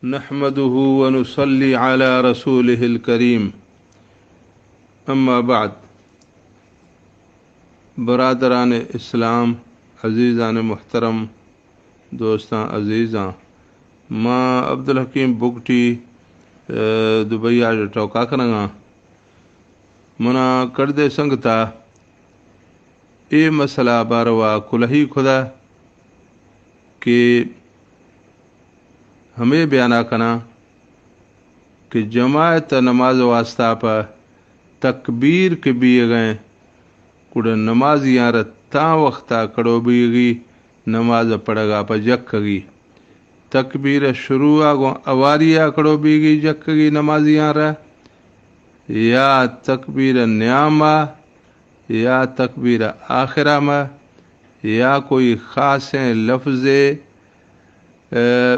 نحمده ونصلي على رسوله الكريم. أما بعد. برادران اسلام، عزیزان محترم، دوستاں عزیزاں، ما عبدالحکیم بگٹی، اے، دبئی آج ٹوکا کنگاں. منا کڑدے سنگتا اے مسئلہ باروا کلہی کھدا کہ ہمے بیانا کناں کہ جماعت نماز واسطہ پہ تکبیر کہ بیگیں، گڑا نمازیاں را تاں وختا کڑو بیگی نماز پڑھگا پہ جکگی. تکبیر شروع گوں اواریا کڑو بیگی جکگی نمازیاں را، یا تکبیر نیاما، یا تکبیر آخرا ما، یا کوئی خاصیں لفظے، اے،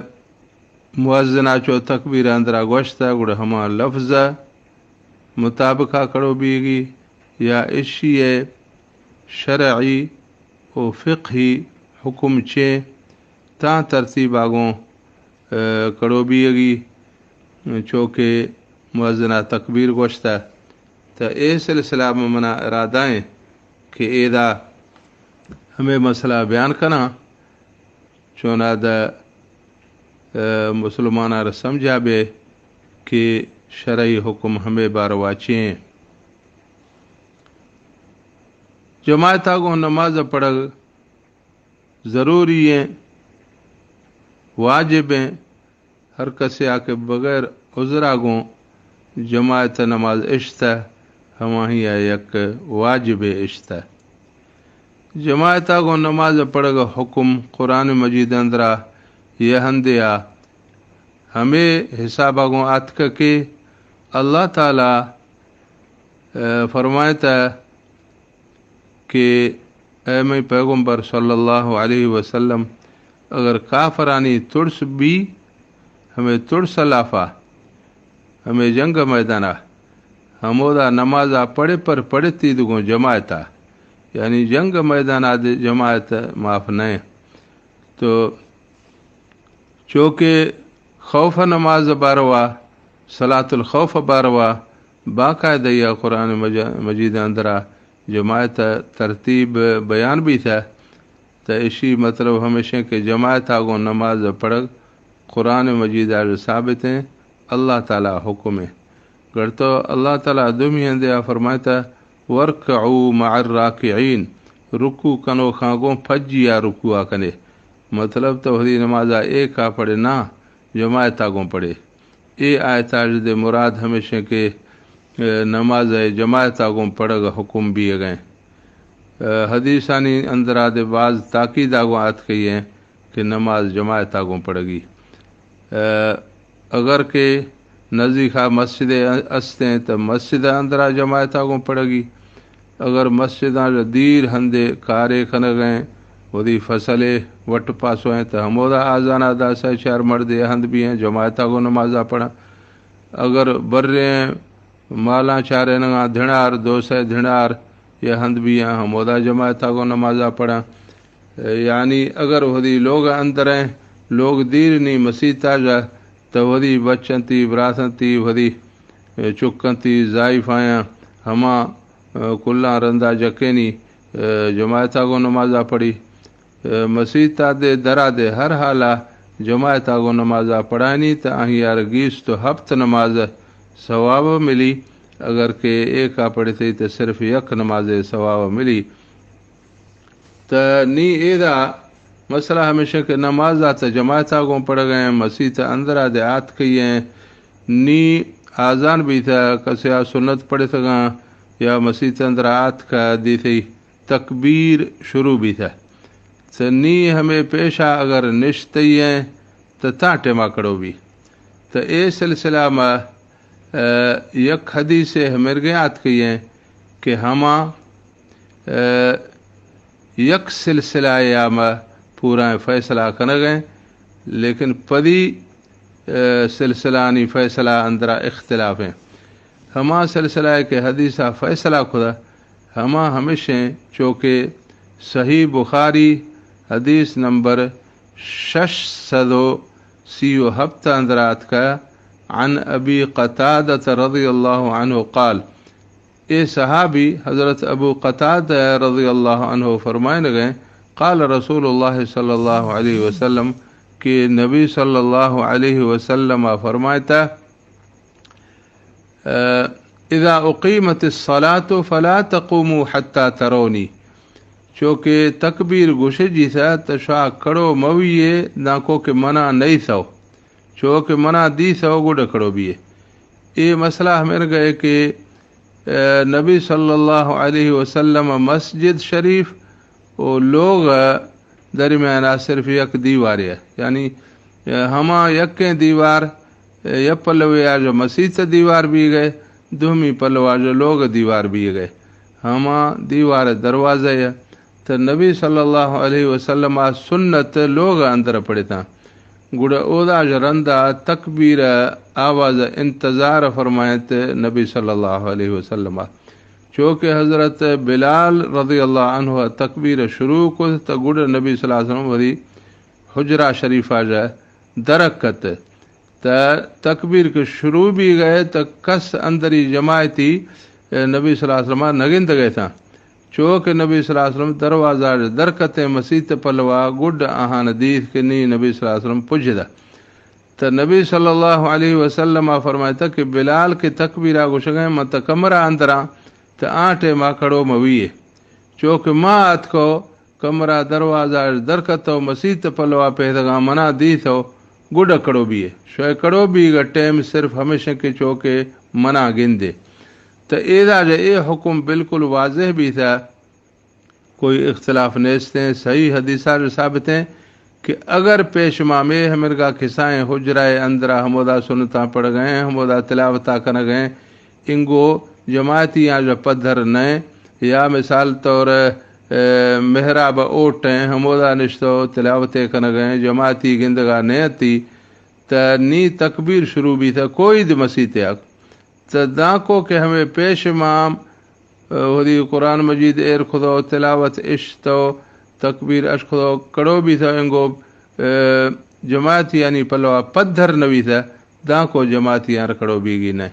مؤذنا چو تکبیر اندرا گوشتا، گڑا ہما لفظ مطابقا کڑو بیگی، یا اشی شرعی و فقہی حکم چے تاں ترتیب آگوں، اے، کڑو بیگی، چو کہ مؤذنا تکبیر گوشتا. تا اے سلسلہ میں منا ارادہ ایں کہ ایدا ہمے مسئلہ بیان کناں، چونا دا، اے، مسلماناں را سمجھا بے کہ شرعی حکم ہمے باروا چے ایں. جماعتا گوں نماز پڑھگ ضروری ایں، واجب ایں. ہر کسے آ کہ بغیر عذرا گوں جماعت نماز اشتہ، ہماہی آ یک واجب اشتہ. جماعتا گوں نماز پڑھگ حکم قرآن مجید اندرا یہ ہندے آ ہمے حسابا گوں آتک کہ اللہ تعالی، اے، فرمائتا کہ اے مئے پیغمبر صلی اللہ علیہ وسلم، اگر کافرانی ترس بی، ہمے ترس لافا، ہمے جنگ میدانا، ہمودا نمازا پڑھے پر پڑھتی دگوں جماعتا، یعنی جنگ میدانا دے جماعت معاف نئے. تو چوکہ خوف نماز باروا، صلاۃ الخوف باروا، باقاعدہ یا قرآن مج-، مجید اندرا جماعت ترتیب بیان بیتہ، تو اشی مطلب ہمیشیں کہ جماعت آگوں نماز پڑھگ قرآن مجید آج ثابت ہیں، اللہ تعالی حکم ہیں. گڑ تو اللہ تعالی دومی ہندے آ فرمائتا، "وارکعوا مع الراکعین"، رکوع کنوکاں گوں پجیا رکوع کنے. مطلب تو ہدی نمازا ایکا پڑھے نا، جماعتا گوں پڑھے. اے آیت آج دے مراد ہمیشیں کہ، اے، نماز جماعتا گوں پڑھگ حکم بیگیں. اے، حدیثانی اندرا دے باز تاکیدا گوں آتکئی ہیں کہ نماز جماعتا گوں پڑھگی. اے، اگر کہ نزیکا مسجد استیں تو مسجد اندرا جماعتا گوں پڑھگی. اگر مسجداں دیر ہندے کارے کنگیں، وتی فصلے وٹ پاسوئیں تو ہمودا آزانا داسا چار مردے ہند بیئیں جماعتا گوں نمازا پڑھاں. اگر بریں مالاں چارینگاں دھنار، دو سئے دھنار یا ہند بیاں ہمودا جماعتا گوں نمازا پڑھاں. یعنی اگر وھدی لوگ اندریں، لوگ دیر نی مسیتا جا، تو وھدی بچنتی، براتنتی، وھدی چکنتی، زائیفایاں ہما کلاں رندا جکینی جماعتا گوں نمازا پڑھی. مسیتا دے درا دے ہر حالا جماعتا گوں نمازا پڑھانی تو آہیار گیست و ہپت نماز ثواب ملی، اگر کہ ایکا پڑھتی تو صرف یک نماز ثواب ملی. تو نی ایدا مسئلہ ہمیشہ کہ نمازا تو جماعتا گوں پڑھگئیں، مسیت اندرا دے آتکئیں، نی آزان بیتا، کسیا سنت پڑھتگاں یا مسیت اندرا آتکا دیتی تکبیر شروع بیتا. تو نی ہمے پیشا اگر نشتئیں تو تاں ٹیما کڑو بی. تو اے سلسلہ ما، اے، یک حدیث ہمرگیں آتکئیں کہ ہما، اے، یک سلسلہ یا ما پورا فیصلہ کنگیں، لیکن پدی، اے، سلسلہ نی فیصلہ اندرا اختلاف ہیں. ہما سلسلہ کہ حدیثا فیصلہ کھدا، ہما ہمشیں چوکہ صحیح بخاری حدیث نمبر شش سد و سی و ہپت اندرا اتکا، عن ابی قتادہ رضی اللہ عنہ قال، اے صحابی حضرت ابو قتادہ رضی اللہ عنہ فرمائنگے، قال رسول اللہ صلی اللہ علیہ وسلم، کہ نبی صلی اللہ علیہ وسلم فرمائتا، اذا اقیمت الصلاة فلا تقوموا حتى ترونی، چوکہ تکبیر گوشجیثہ تہ شا کڑو مویے دانکو کہ منا نیثو، چوکہ منا دیثو گڈ کڑو بیے۔ اے مسئلہ ہمرگے کہ، اے، نبی صلی اللہ علیہ وسلم مسجد شریف و لوغ درمیانا صرف یک دیوارے، یعنی، اے، ہما یکیں دیوار، اے، یک پلوے آ جو مسیت دیوار بیگے، دومی پلو آ جو لوغ دیوار بیگے۔ ہما دیوار دروازہ اے۔ تہ نبی صلی اللہ علیہ وسلم آ سنت لوغ اندر پڑتاں۔ گڑا اودا ژ رندا تکبیر آواز انتظار فرمائنت نبی صلی اللہ علیہ وسلم۔ چوکہ حضرت بلال رضی اللہ عنہ تکبیر شروع کت تہ گڑا نبی صلی اللہ علیہ وسلم وتی حجرہ شریفا ژ درکت۔ تہ تکبیر کہ شروع بیگے تہ کس اندری جماعتی، اے، نبی صلی اللہ علیہ وسلم نگندگے تھا۔ چوکہ نبی صلی اللہ علیہ وسلم دروازہ درکتیں مسیت پلوا گڈ آہان دیث کہ نی نبی صلی اللہ علیہ وسلم پجدہ۔ تہ نبی صلی اللہ علیہ وسلم فرمائتا کہ بلال کہ تکبیرا گوشگیں من تہ کمرہ اندراں تہ آں ٹیما کڑو مویے۔ چوکہ ما اتکو کمرہ دروازہ اش درکتو مسیت پلوا پیدگاں منا دیثو گڈ کڑو بیے۔ شوئے کڑو بیگا ٹیم صرف ہمیشیں کہ چوکہ منا گندے۔ تہ ایدا ژ اے حکم بالکل واضح بیثہ، کوئی اختلاف نیستیں، صحیح حدیثا ژ ثابتیں کہ اگر پیش امامے ہمرگا کسائیں حجرہ اندرا ہمودا سنتاں پڑگئیں، ہمودا تلاوتا کنگئیں، انگو جماعتیاں ژ پدھر نئیں، یا مثال طور، اے، محراب اوٹیں ہمودا نشتو تلاوتے کنگئیں، جماعتی گندگا نئیتی، تہ نی تکبیر شروع بیثہ کوئی دی مسیتے آ۔ تہ دانکو کہ ہمے پیش امام، اے، وثی قرآن مجید ایر کھدو، تلاوت اشتو، تکبیر اش کھدو، کڑو بیثو انگو، اے، جماعتیانی پلوا پدھر نویثہ، دانکو جماعتیاں کڑو بیگی نئے۔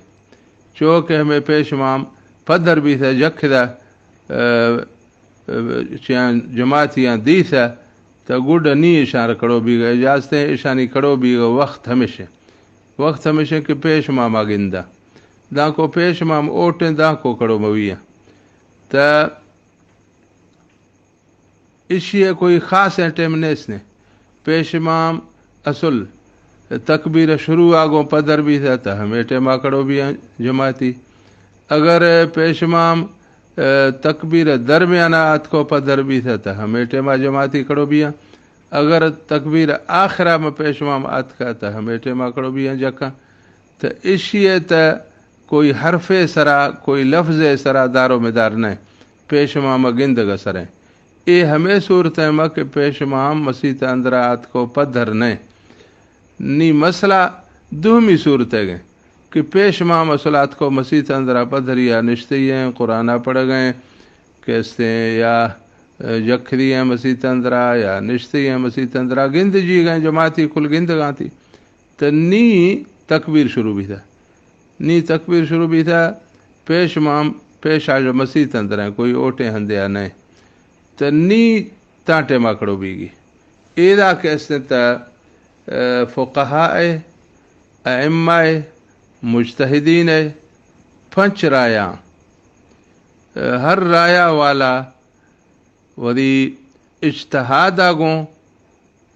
چوکہ ہمے پیش امام پدھر بیثہ جکھدہ، اے، اے، چیاں جماعتیاں دیثہ، تہ گڈ نی اشاں کڑو بیگا اجازتیں، اشانی کڑو بیگا وخت ہمیشیں۔ وخت ہمیشیں کہ پیش اماما گندہ۔ دانکو پیش امام اوٹیں دانکو کڑو مویاں۔ تہ اشی ء کوئی خاصیں ٹیم نیست نے۔ پیش امام اصل تکبیر شروع آگوں پدر بیثہ تہ ہمے ٹیما کڑو بیاں جماعتی۔ اگر پیش امام، اے، تکبیر درمیانا آتکو پدر بیثہ تہ ہمے ٹیما جماعتی کڑو بیاں۔ اگر تکبیر آخرا میں پیش امام آتکا تہ ہمے ٹیما کڑو بیاں جکاں۔ تہ اشی ء تہ کوئی حرفے سرا، کوئی لفظے سرا دار و مدار نہ، پیش امام گندگ سریں۔ اے ہمے صورت ء ما کہ پیش امام مسیت اندرا آتکو پدھر نہ۔ نی مسئلہ دومی صورت ء کہ پیش امام اصل آتکو مسیت اندرا پدھریا نشتئی ہیں، قرآن پڑھگ ہیں، کہ استیں یا جکھری ہیں مسیت اندرا یا نشتئی ہیں مسیت اندرا، گند جی گئے جماعتی کل گندگانتی۔ تہ نی تکبیر شروع بیثہ۔ نی تکبیر شروع بیثہ، پیش امام پیش آ ژ مسیت اندریں، کوئی اوٹیں ہندے آ نئے۔ تہ نی تاں ٹیما کڑو بیگی۔ ایدا کہ استیں تہ، اے، فقہاء، ائمہ، مجتہدین، پنچ رایاں، اے، ہر رایا والا وثی اجتہاد ء گوں،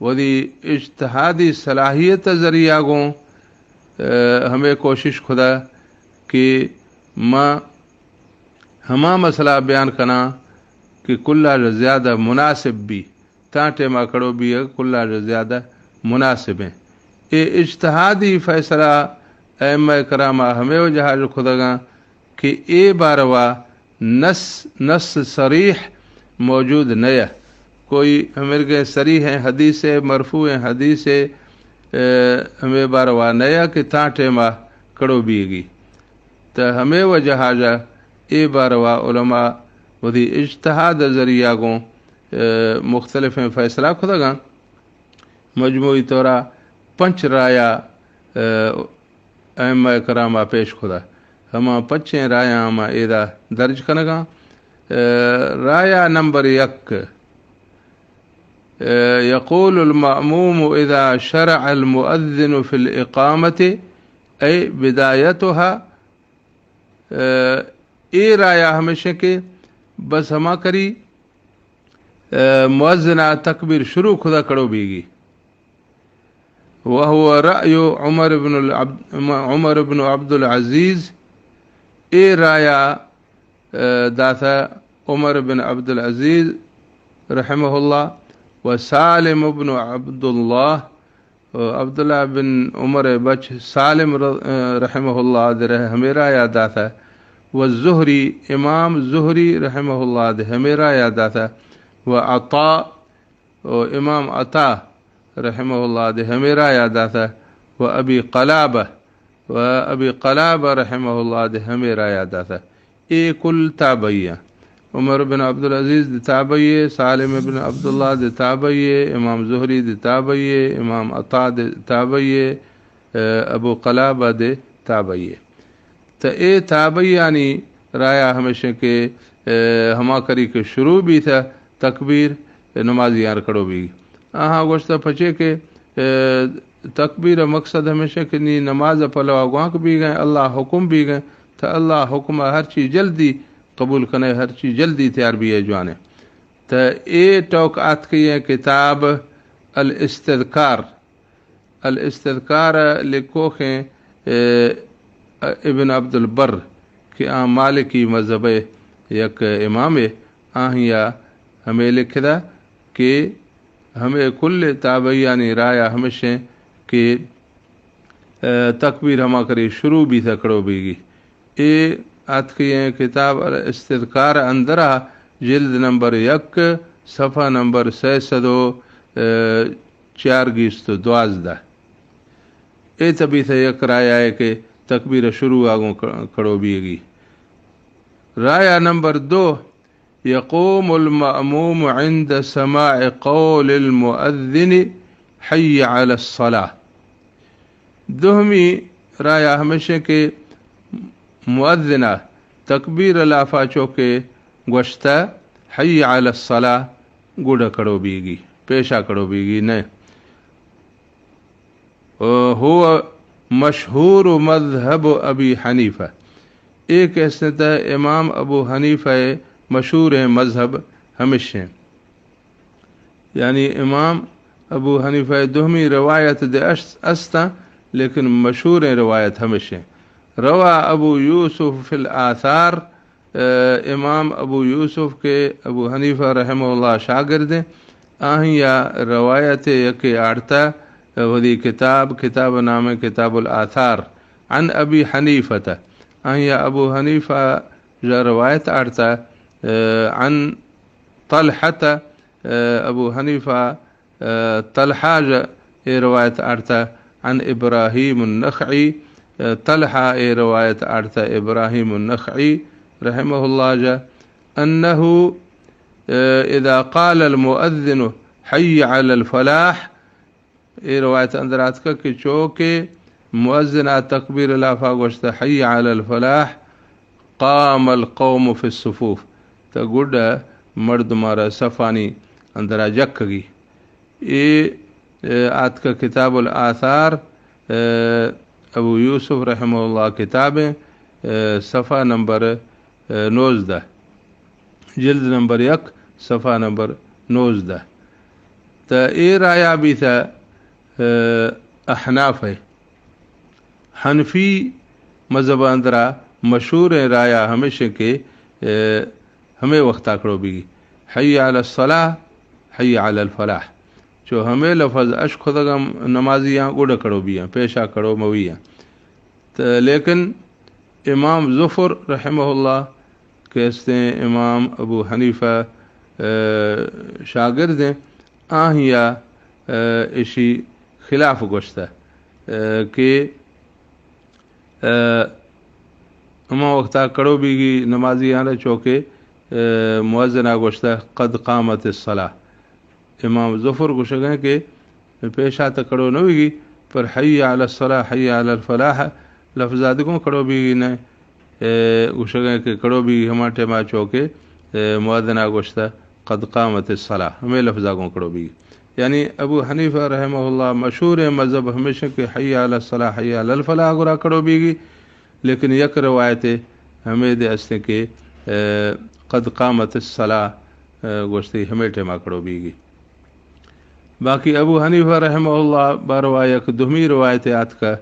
وثی اجتہادی صلاحیت ء ذریعہ گوں، اے، ہمے کوشش کھدا کہ ما ہما مسئلہ بیان کناں کہ کلا ژ زیادہ مناسب بی، تاں ٹیما کڑو بی ء کلا ژ زیادہ مناسب ہیں۔ اے اجتہادی فیصلہ ائمہ کرام ء ہمے وجہ ء کھدگاں کہ اے باروا نص، نص صریح موجود نہ یا۔ کوئی ہمرگیں صریح ہیں حدیث ہے، مرفوع ہیں حدیث ہے، اے، ہمے باروا نہ یا کہ تاں ٹیما کڑو بیگی۔ تہ ہمے وجہ آ ژ اے باروا علماء وثی اجتہاد ذریعہ گوں، اے، مختلفیں فیصلہ کھدگاں۔ مجموعی طورا پنچ رایا، اے، ائمہ کرام ءَ پیش کتا۔ ہما پنچیں رایاں ما ایدا درج کنگاں۔ اے، رایا نمبر یک، اے، یقول المأموم اذا شرع المؤذن فی الاقامة، اے بدایتها، اے، اے رایا ہمیشیں کہ بس ہما کری، اے، مؤذن ءَ تکبیر شروع کتا کڑو بیگی۔ وهو رأی عمر بن العبد-، عمر بن عبد العزیز، اے رایا، اے، داتا عمر بن عبد العزیز رحمہ اللہ، و سالم بن عبد اللہ، و عبداللہ بن عمر بچ سالم ر-، رحمہ اللہ دے رہ-، ہمے رایا داتا، و زہری، امام زہری رحمہ اللہ دے ہمے رایا داتا، و عطا، و امام عطا رحمہ اللہ دے ہمے رایا داتا، و ابی قلابہ، و ابی قلابہ رحمہ اللہ دے ہمے رایا داتا۔ اے کل تابعی ایں۔ عمر بن عبدالعزیز دے تابعی ایں، سالم بن عبداللہ دے تابعی ایں، امام زہری دے تابعی ایں، امام عطا دے تابعی ایں، اے، ابو قلابہ دے تابعی ایں۔ تہ اے تابعیانی رایا ہمیشیں کہ، اے، ہما کری کہ شروع بیتا تکبیر، نمازیاں کڑو بیگی۔ آہاں گوشتا پچے کہ، اے، تکبیر مقصد ہمیشیں کہ نی نماز پلوا گوانک بیگیں، اللہ حکم بیگیں، تہ اللہ حکم ہرچی جلدی قبول کنے، ہرچی جلدی تیار بیئے جوانے۔ تہ اے ٹوک آتکئی ایں کتاب الاستذکار۔ الاستذکار لکوخیں، اے، ابن عبدالبر کہ آ مالکی مذہب یک امامے، آہیا ہمے لکھدا کہ ہمے کل تابعیانی رایا ہمیشیں کہ، اے، تکبیر ہما کری شروع بیتا کڑو بیگی۔ اے آتکئی ایں کتاب الاستذکار اندرا جلد نمبر یک، صفحہ نمبر سئے سد و، اے، چار گیست و دوازدہ۔ اے تبیث یک رایا ایں کہ تکبیر شروع آگوں ک-، کڑو بیگی۔ رایا نمبر دو، یقوم المأموم عند سماع قول المؤذن حی علی الصلاة۔ دوہمی رایا ہمیشیں کہ مؤذنا تکبیر لافا چوکے گوشتہ، حی علی الصلاة، گڈا کڑو بیگی، پیشا کڑو بیگی نہ۔ و هو مشهور مذهب ابی حنیفہ۔ اے کہ استیں تہ امام ابو حنیفہ مشہوریں مذہب ہمیشیں۔ یعنی امام ابو حنیفہ دوہمی روایت دے است-، استاں، لیکن مشہوریں روایت ہمیشیں۔ روا ابو یوسف فی الآثار، اے، امام ابو یوسف کہ ابو حنیفہ رحمہ اللہ شاگردیں، آہیا روایت یکے آڑتا، اے، وثی کتاب، کتاب نام کتاب الآثار، عن ابی حنیفہ، آہیا ابو حنیفہ جا روایت آڑتا، اے، عن طلحہ، اے، ابو حنیفہ، اے، طلحہ جا اے روایت آڑتا عن ابراہیم النخعی، اے، طلحہ اے روایت آڑتا ابراہیم النخعی رحمہ اللہ جا، انہ، اے، اذا قال المؤذن حی علی الفلاح، اے روایت اندر آتکہ کہ چو کہ مؤذن آ تکبیر لافا گوشتہ، حی علی الفلاح، قام القوم فی الصفوف، تہ گڈا مردمارا صفانی اندرا جکگی۔ اے، اے، آتکہ کتاب الآثار، اے، ابو یوسف رحمہ اللہ کتابیں، اے، صفحہ نمبر، اے، نوزدہ، جلد نمبر یک، صفحہ نمبر نوزدہ۔ تہ اے رایا بیثہ، اے، احناف ایں۔ حنفی مذہب اندرا مشہوریں رایا ہمیشیں کہ، اے، ہمے وختا کڑو بیگی، حی علی الصلاة، حی علی الفلاح۔ چو ہمے لفظ اشکتگم نمازیاں گڈا کڑو بیاں، پیشا کڑو مویاں۔ تہ لیکن امام زفر رحمہ اللہ کہ استیں امام ابو حنیفہ، اے، شاگردیں، آہیا، اے، اشی خلاف گوشتہ، اے، کہ، اے، ہما وختا کڑو بیگی نمازیانا چو کہ، اے، مؤذنا گوشتہ، قد قامت الصلاة۔ امام زفر گوشگیں کہ پیشا تہ کڑو نہ بیگی، پر حی علی الصلاح، حی علی الفلاح لفظ آدگوں کڑو بیگی نہ، اے، گوشگیں کہ کڑو بیگی ہما ٹیما چوکہ، اے، مؤذنا گوشتہ، قد قامت الصلاح، ہمیں لفظا گوں کڑو بیگی۔ یعنی ابو حنیفہ رحمہ اللہ مشہور مذہب ہمیشہ کہ حی علی الصلاح، حی علی الفلاح گرا کڑو بیگی، لیکن یک روایت ہمیں دے استیں کہ، اے، قد قامت الصلاح، اے، گوشتی ہمیں ٹیما کڑو بیگی۔ باقی ابو حنیفہ رحمہ اللہ باروا یک دومی روایت آتکہ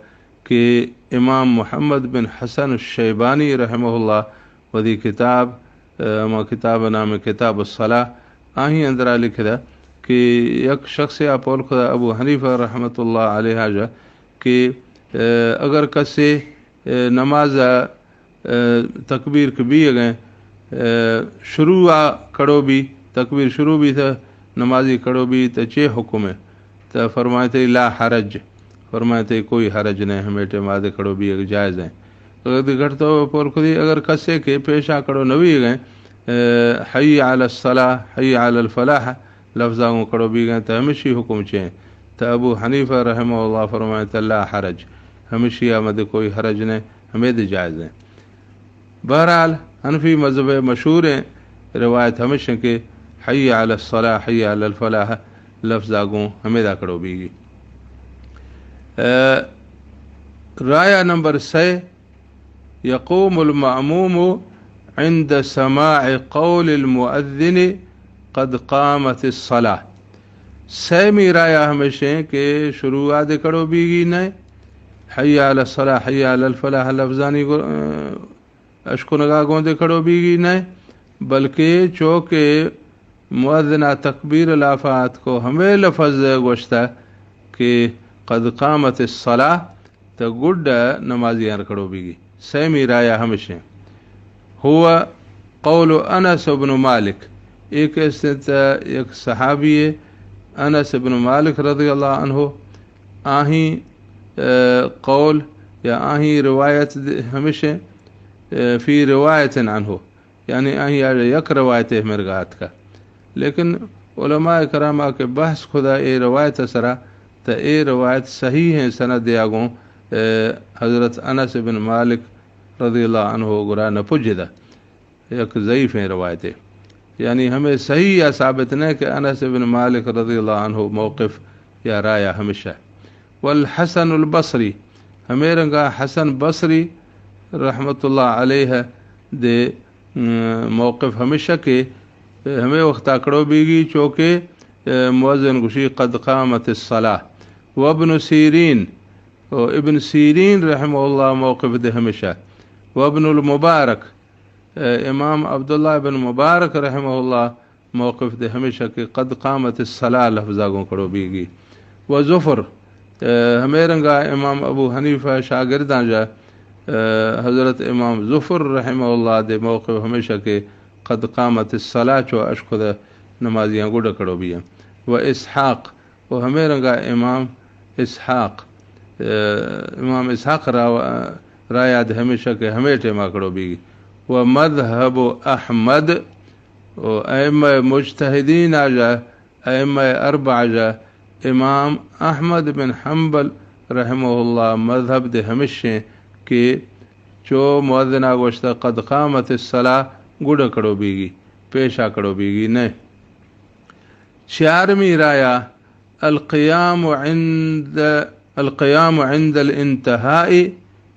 کہ امام محمد بن حسن الشیبانی رحمہ اللہ وتی کتاب، اے، ہما کتاب نام کتاب الصلاح، آہی اندرا لکھدا کہ یک شخص آ پول کھدا ابو حنیفہ رحمۃ اللہ علیہ جا کہ، اے، اگر کسے، اے، نماز اے، تکبیر کہ بیگ ایں، اے، شروع آ کڑو بی، تکبیر شروع بی تہ نمازی کڑو بی تہ چے حکم ایں؟ تہ فرمائتے لا حرج، فرمائتے کوئی حرج نہیں، ہمیں ٹیما دے کڑو بیگ جائز ایں۔ اگر دی گھٹ تو پول کھدی، اگر کسے کہ پیشا کڑو نہ بیگ ایں، اے، حی علی الصلاح، حی علی الفلاح لفظا گوں کڑو بیگ ایں تہ ہمشی حکم چے ایں؟ تہ ابو حنیفہ رحمہ اللہ فرمائتے لا حرج، ہمشی آ مدے کوئی حرج نہیں، ہمیں دے جائز ایں۔ بہرحال، حنفی مذہب مشہوریں روایت ہمیش ایں کہ حی علی الصلاح، حی علی الفلاح لفظا گوں ہمیدا کڑو بیگی۔ اے، رایا نمبر سئے، یقوم المأموم عند سماع قول المؤذن قد قامت الصلاح۔ سیمی رایا ہمیش ایں کہ شروع آ دے کڑو بیگی نئے، حی علی الصلاح، حی علی الفلاح لفظانی گر-، اشکنگا گوں دے کڑو بیگی نئے، بلکہ چو کہ مؤذنا تکبیر لافا آتکو ہمے لفظ گوشتہ کہ قد قامت الصلاح، تہ گڈ نمازیاں کڑو بیگی۔ سیمی رایا ہمیش ایں۔ ہو قول انس ابن مالک، ایک استنت یک صحابی انس ابن مالک رضی اللہ عنہ، آہی، اے، قول یا آہی روایت دے ہمیش ایں، اے، فی روایت عنہ، یعنی آہی آ یک روایت ہمرگا آتکا۔ لیکن علماء کرام آ کہ بحث کھدا اے روایت سرا، تہ اے روایت صحیح ایں سند آ گوں، اے، حضرت انس ابن مالک رضی اللہ عنہ گرا نہ پجدہ، یک ضعیفیں روایتے۔ یعنی ہمیں صحیح یا ثابت نہ کہ انس ابن مالک رضی اللہ عنہ موقف یا رایا ہمیش ایں۔ والحسن البصری، ہمیں رنگا حسن بصری رحمت اللہ علیہ دے، م، موقف ہمیش ایں کہ ہمیں وقتا کڑو بیگی چو کہ، اے، مؤذن گوشی قد قامت الصلاح۔ وابن سیرین، و ابن سیرین رحمہ اللہ موقف دے ہمیش ایں۔ وابن المبارک، اے، امام عبداللہ ابن مبارک رحمہ اللہ موقف دے ہمیش ایں کہ قد قامت الصلاح لفظا گوں کڑو بیگی۔ و زفر، اے، ہمیں رنگا امام ابو حنیفہ شاگرداں جا، اے، حضرت امام زفر رحمہ اللہ دے موقف ہمیش ایں کہ قد قامت الصلاح چو اشکدہ نمازیاں گڈ کڑو بیاں۔ و اسحاق، و ہمیں رنگا امام اسحاق، اے، امام اسحاق را-، رایا دے ہمیش ایں کہ ہمیں ٹیما کڑو بیگی۔ و مذہب احمد، و ائمہ مجتہدین آ جا، ائمہ اربعہ جا، امام احمد بن حنبل رحمہ اللہ مذہب دے ہمیش ایں کہ چو مؤذنا گوشتہ قد قامت الصلاح گڈ کڑو بیگی، پیشا کڑو بیگی نئے۔ چارمی رایا القیام عند، القیام عند الانتہاء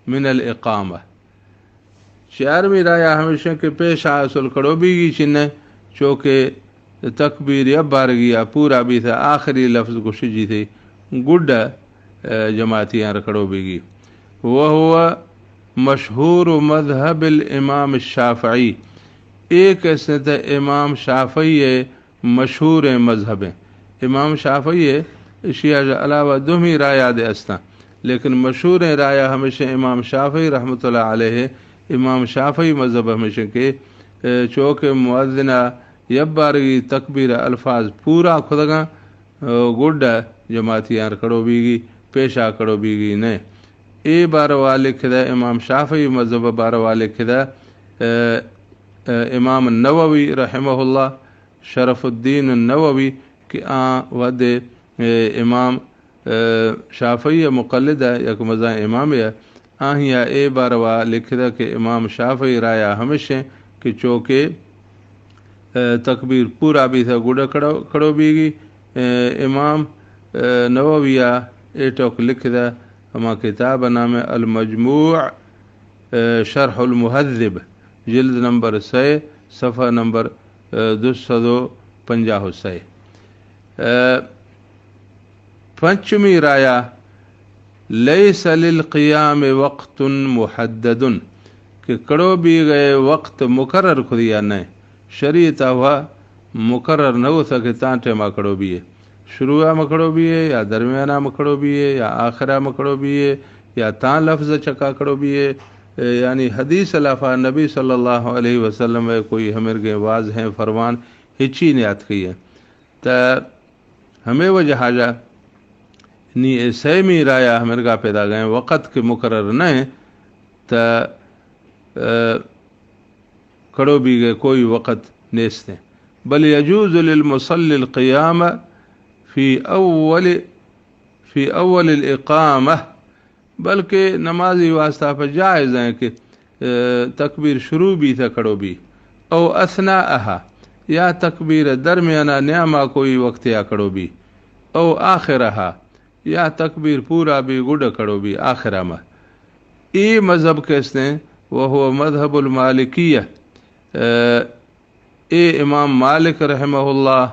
من الاقامہ۔ چارمی رایا ہمیش ایں کہ پیشا اصل کڑو بیگی چنہ، چو کہ تکبیر یا بارگی یا پورا بیتہ آخری لفظ گوشجی تہ گڈ، اے، جماعتیاں کڑو بیگی۔ وہو مشہور مذہب الامام الشافعی، ایک استنت امام شافعی مشہوریں مذہب ایں۔ امام شافعی ء اشی ء علاوہ دومی رایا دے استاں، لیکن مشہوریں رایا ہمیش ایں امام شافعی رحمۃ اللہ علیہ۔ امام شافعی مذہب ہمیش ایں کہ، اے، چو کہ مؤذن ء یب بارگی تکبیر الفاظ پورا کھدگاں، اے، گڈ جماعتیاں کڑو بیگی، پیشا کڑو بیگی نئے۔ اے باروا لکھدہ، امام شافعی مذہب باروا لکھدہ، اے، اے، امام نووی رحمہ اللہ، شرف الدین النووی کہ آ وھدے، اے، امام شافعی ءِ مقلد ءَ، یک مزن امامے ءَ، آہی ءَ اے باروا لکھدہ کہ امام شافعی رایا ہمش ایں کہ چوکہ، اے، تکبیر پورا بیثہ گڈا کڑو، کڑو بیگی۔ اے، امام، اے، نووی ءَ اے ٹوک لکھدہ ہما کتاب نام المجموع، اے، شرح المہذب، جلد نمبر سئے، صفحہ نمبر، اے، دو سد و پنجاہ و سئے۔ اے، پنچمی رایا، لیس للقیام وقت محدد، کہ کڑو بیگئے وقت مقرر کھدیا نئے۔ شریعت ءَ وا مقرر نہ ہوتا کہ تاں ٹیما کڑو بیئے، شروع ءَ مکڑو بیئے یا درمیان ءَ مکڑو بیئے یا آخر ءَ مکڑو بیئے یا تاں لفظ چکا کڑو بیئے۔ اے، یعنی حدیث لافا نبی صلی اللہ علیہ وسلم ءِ کوئی ہمرگیں واضحیں فرمان ہچی نیاتکئی ہے۔ تا ہمے وجہ حاجہ نی اے سیمی رایا ہمرگا پیدا گئے وقت کہ مقرر نہ ہیں، تا، اے، کڑو بیگئے کوئی وقت نیستیں۔ بل یجوز للمصلی القیام فی اول، فی اول الاقامہ، بلکہ نمازی واسطہ پہ جائز ہیں کہ، اے، تکبیر شروع بیثہ کڑو بی، او اثناءہا، یا تکبیر درمیانہ نیاما کوئی وقت یا کڑو بی، او آخرہا، یا تکبیر پورا بی گڈ کڑو بی آخرہ مہ۔ اے مذہب کہ استیں، وہو مذہب المالکیہ، اے، اے امام مالک رحمہ اللہ،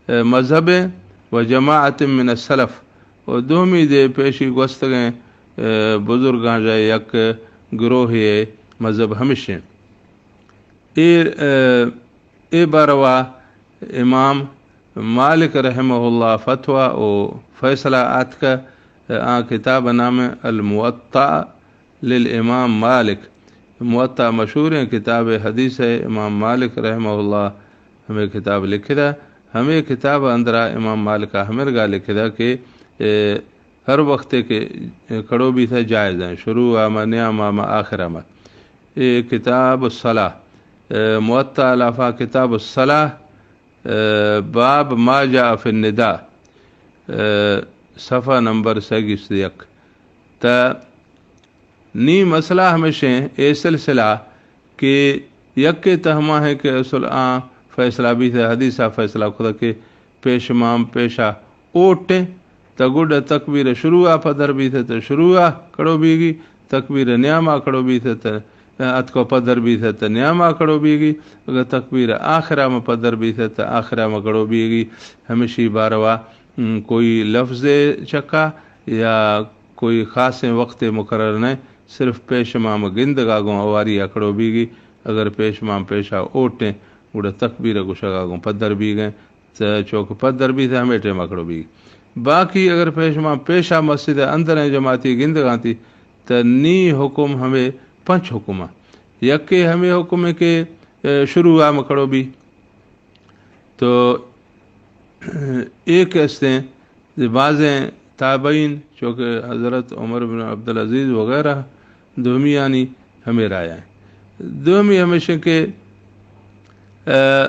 اے، مذہب ہیں، و جماعت من السلف، و دومی دے پیشی گوستگیں، اے، بزرگاں جا یک گروہے مذہب ہمشیں۔ اے، اے، اے باروا امام مالک رحمہ اللہ فتویٰ و فیصلہ آتکہ، آ کتاب نام الموطأ للامام مالک۔ موطأ مشہوریں کتاب حدیث ہے، امام مالک رحمہ اللہ ہمیں کتاب لکھدہ۔ ہمیں کتاب اندرا امام مالک ہمرگا لکھدہ کہ، اے، ہر وقت کہ کڑو بیثہ جائز ہیں، شروع آ مہ، نیام آ مہ، آخر آ مہ۔ اے کتاب الصلاة، اے، موطأ لافا کتاب الصلاة، اے، باب ما جاء فی النداء، اے، صفحہ نمبر سئے گیست یک۔ تا نی مسئلہ ہمیشیں اے سلسلہ کہ یکے تہ ہما ہیں کہ اصل آ فیصلہ بیثہ، حدیثا فیصلہ کھدہ کہ پیش امام پیشا اوٹیں، تا گڈ تکبیر شروع آ پدر بیثہ تا شروع آ کڑو بیگی، تکبیر نیام آ کڑو بیثہ تا اتکو پدر بیثہ تا نیام آ کڑو بیگی، اگر تکبیر آخر آ مہ پدر بیثہ تا آخر آ مہ کڑو بیگی۔ ہمشی باروا، م، کوئی لفظ چکا یا کوئی خاصیں وقت مقرر نہ، صرف پیش امام گندگا گوں اواری آ کڑو بیگی۔ اگر پیش امام پیشا اوٹیں، گڑا تکبیر گشگا گوں پدر بیگیں، تا چوک پدر بیثہ ہمے ٹیما کڑو بیگی۔ باقی اگر پیش امام پیشا مسجد اندریں جماعتی گندگانتی، تا نی حکم ہمے پنچ حکم ہیں۔ یکے ہمے حکم ہے کہ، اے، شروع آ مہ کڑو بی۔ تو ایک استیں، بازیں تابعین، چونکہ حضرت عمر بن عبدالعزیز وغیرہ، دومیانی ہمے رایا ہیں۔ دومی ہمیشیں کہ، اے،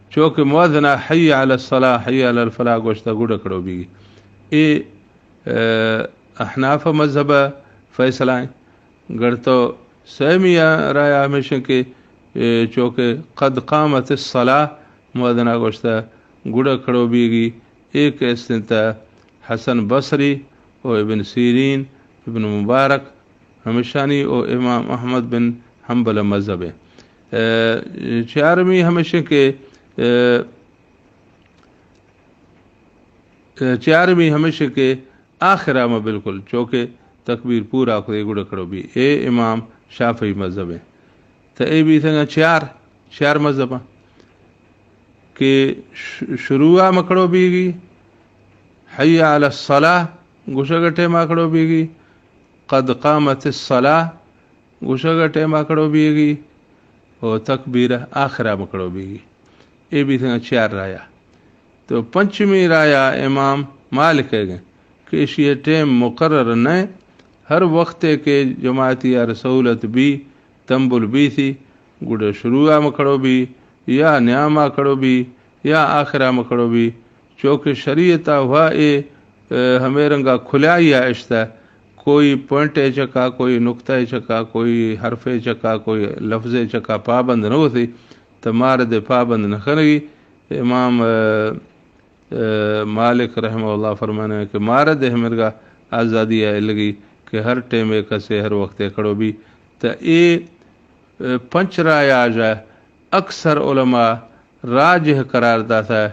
چونکہ مؤذنہ حی علی الصلاة، حی علی الفلاح گوشتہ گڈ کڑو بیگی۔ اے، اے، احناف مذہب فیصلہ ہیں۔ گڑ تو سیمی رایا ہمیشیں کہ، اے، چونکہ قد قامت الصلاة مؤذنہ گوشتہ گڈ کڑو بیگی۔ ایک استنت حسن بصری و ابن سیرین، ابن مبارک ہمیشانی و امام احمد بن حنبل مذہب ہیں۔ اے، چارمی ہمیشیں کہ، اے، چارمی ہمیشیں کہ آخر آ مہ بالکل چوکہ تکبیر پورا کھدے گڑا کھڑو بی۔ اے امام شافعی مذہب ہیں۔ تو اے بیتگاں چار، چار مذہب ہیں کہ ش-، شروع آ مہ کھڑو بیگی، حی علی الصلاة گوشگ ٹائم آ کھڑو بیگی، قد قامت الصلاة گوشگ ٹائم آ کھڑو بیگی، و تکبیر آخر آ مہ کھڑو بیگی۔ اے بیتگاں چار رایا۔ تو پنچمی رایا امام مالک ء گیں کہ اشی ء ٹیم مقرر نہ، ہر وخت ء کہ جماعتی آر سہولت بی، تمبل بیثی، گڑا شروع آ مہ کھڑو بی، یا نیام آ کھڑو بی، یا آخر آ مہ کھڑو بی، چوکہ شریعت آ ہوا اے ہمے رنگا کھلائی ءَ اشتہ، کوئی پوائنٹ ءِ چکا، کوئی نقطہ ءِ چکا، کوئی حرف ءِ چکا، کوئی لفظ ءِ چکا پابند نہ وتی، تو مارد ءِ پابند نہ کنگی۔ امام، آ، آ، مالک رحمہ اللہ فرمانے کہ مارد ءِ ہمرگا آزادی ءَ الگی کہ ہر ٹیم ءَ کسے ہر وقت ءَ کڑو بی۔ تو اے، آ، پنچ رایاج ءَ اکثر علماء راجح قرار داتا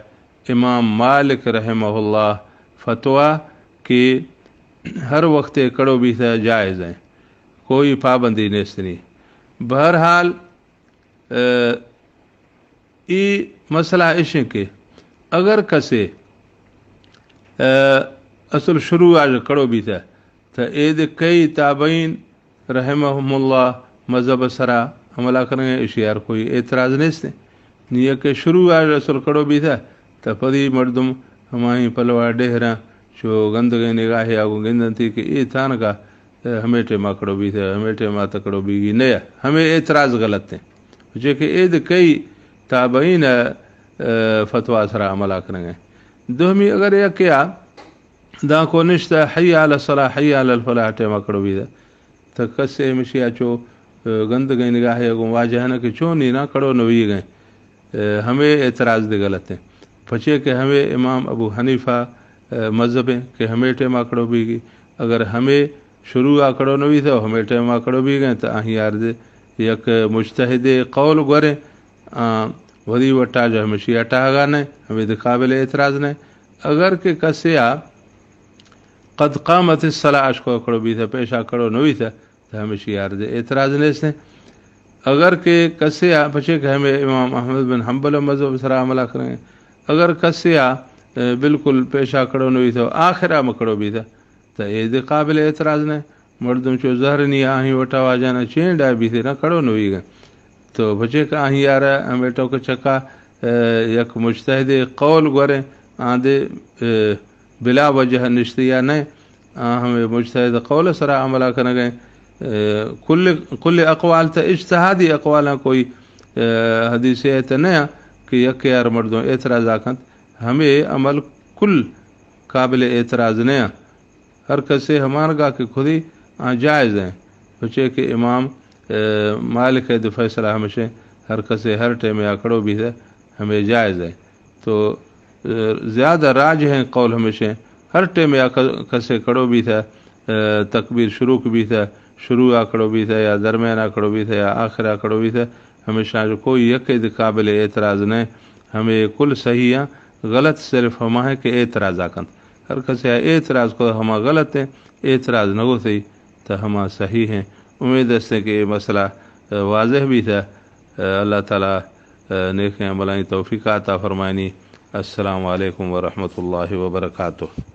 امام مالک رحمہ اللہ فتویٰ کہ ہر وقت ءَ کڑو بیتا جائز ہیں، کوئی پابندی نیستنی۔ بہرحال، آ، ای مسئلہ اشیں کہ اگر کسے، آ، اصل شروع آج کڑو بیتا، تو اے دے کئی تابعین رحمہم اللہ مذہب سرا عملہ کنگے، اشی ہر کوئی اعتراض نیست۔ نی کہ شروع آج اصل کڑو بیتا، تو پدی مردم ہمائی پلوا ڈہراں چو گندگے نگاہے آگو گندنتی کہ اے تانکا ہمے ٹیما کڑو بیتہ، ہمے ٹیما تہ کڑو بیگی نیا، ہمے اعتراض غلط ہیں۔ چہ کہ اے دے کئی تابعین، آ، فتویٰ سرا عمل کنگے۔ دومی اگر یکیا دانکو نشتہ حی علی الصلاۃ، حی علی الفلاح ٹیما کڑو بیتہ، تہ کسے ہمشیا چو، آ، گندگیں نگاہے گوں واجہ نہ کہ چونی نا کڑو نویگیں۔ آ، ہمے اعتراض دے غلط ہیں۔ پچے کہ ہمے امام ابو حنیفہ، آ، مذہب ہیں کہ ہمے ٹیما کڑو بیگی۔ اگر ہمے شروع آ کڑو نویتہ و ہمے ٹیما کڑو بیگیں، تہ آہی آردے یک مجتہد قول گوریں، آ، ودی وٹا جو ہمشی اٹاگا نہ، ہمے دے قابل اعتراض نہ۔ اگر کہ کسے آ قد قامت الصلاۃ اشکو کڑو بیتہ، پیشا کڑو نویتہ، تہ ہمشی آردے اعتراض نیست ہیں۔ اگر کہ کسے آ، پچے کہ ہمے امام احمد بن حنبل مذہب سرا عملہ کریں، اگر کسے آ، آ، بالکل پیشا کڑو نویتہ و آخرا مکڑو بیتہ، تہ اے دے قابل اعتراض نہ۔ مردم چو زہر نی آہی وٹا واجہ نہ چینڈا بیتہ نہ کڑو نویگیں۔ تو پچے کہ آہی آرا ہمے ٹوک چکا، آ، یک مجتہد قول گوریں، آن دے، آ، بلا وجہ نشتہ یا نہ، آ ہمے مجتہد قول سرا عملہ کنگیں۔ آ، کل، کل اقوال تہ اجتہادی اقوالاں کوئی، آ، حدیثے تہ نیا کہ یک یار مردم اعتراض آ کنت۔ ہمے عمل کل قابل اعتراض نیا۔ ہر کسے ہمانگا کہ کھدی آ جائز ہیں۔ پچے کہ امام، آ، مالک ءِ دے فیصلہ ہمشیں، ہر کسے ہر ٹیمے آ کڑو بیتہ، ہمے جائز ہیں۔ تو، آ، زیادہ راجح ہیں قول ہمشیں، ہر ٹیمے آ ک-، کسے کڑو بیتہ، آ، تکبیر شروع کی بیتہ، شروع آ کڑو بیتہ یا درمیان آ کڑو بیتہ یا آخر آ کڑو بیتہ، ہمیشاں جو کوئی یکے دے قابل اعتراض نہ، ہمے کل صحیح ہیں، غلط صرف ہما ہیں کہ اعتراض آ کنت۔ ہر کسے آ اعتراض کو ہما غلط ہیں، اعتراض نہ گوتی تہ ہما صحیح ہیں۔ امید است کہ اے مسئلہ، آ، واضح بیتہ۔ آ، اللہ تعالیٰ، آ، نیکیں عملانی توفیق عطا فرمائنی۔ السلام علیکم ورحمۃ اللہ وبرکاتہ۔